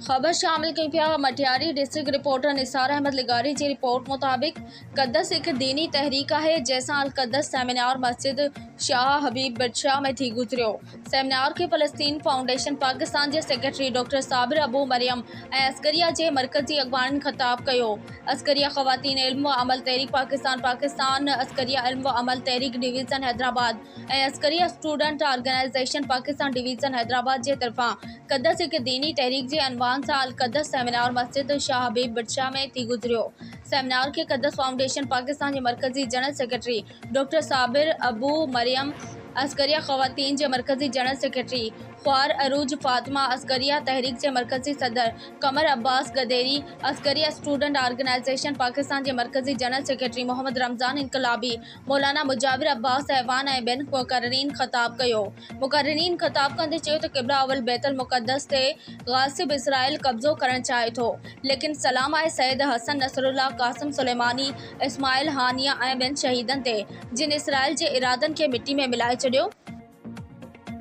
خبر شامل ڪيون پيا مٽياري ڊسٽرڪٽ رپورٽر نثار احمد لغاري جي رپورٽ مطابق قدس هڪ ديني تحريڪ آهي جنهن سان القدس سيمينار مسجد شاهه حبيب بٽشاهه ۾ ٿي گذريو سيمينار کي فلسطين فائونڊيشن پاڪستان جي سيڪريٽري ڊاڪٽر صابر ابو مريم ۽ عسڪريه جي مرڪزي اڳواڻن خطاب ڪيو عسڪريه خواتين علم و عمل تحريڪ پاڪستان پاڪستان عسڪريه علم و عمل تحريڪ division Hyderabad ۽ Askaria student organisation Pakistan division Hyderabad جي طرفان قدس هڪ ديني تحريڪ جي عنوان سان القدس سيمينار مسجد شاهه حبيب بٽشاهه ۾ ٿي گذريو. سيمينار کي قدس فائونڊيشن پاڪستان جي مرڪزي general secretary doctor Sabir Abu Maryam, Askaria خواتين جي مرڪزي جنرل سيڪريٽري خوار عروج فاطمه، عسڪريه تحريڪ جي مرڪزي صدر قمر عباس گديري، عسڪريه اسٽوڊنٽ آرگنائيزيشن پاڪستان جي مرڪزي جنرل سيڪريٽري محمد رمضان انقلابي، مولانا مجاور عباس اعواڻ ۽ ٻين مقررين خطاب ڪيو. مقررين خطاب ڪندي چيو ته قبله اول بيت المقدس تي غاصب اسرائيل قبضو ڪرڻ چاهي ٿو ليڪن سلام آهي سيد حسن نصرالله، قاسم سليماني، اسماعيل هانيه ۽ ٻين شهيدن تي جن اسرائيل جي ارادن کي مٽي ۾ ملائي ڇڏيو.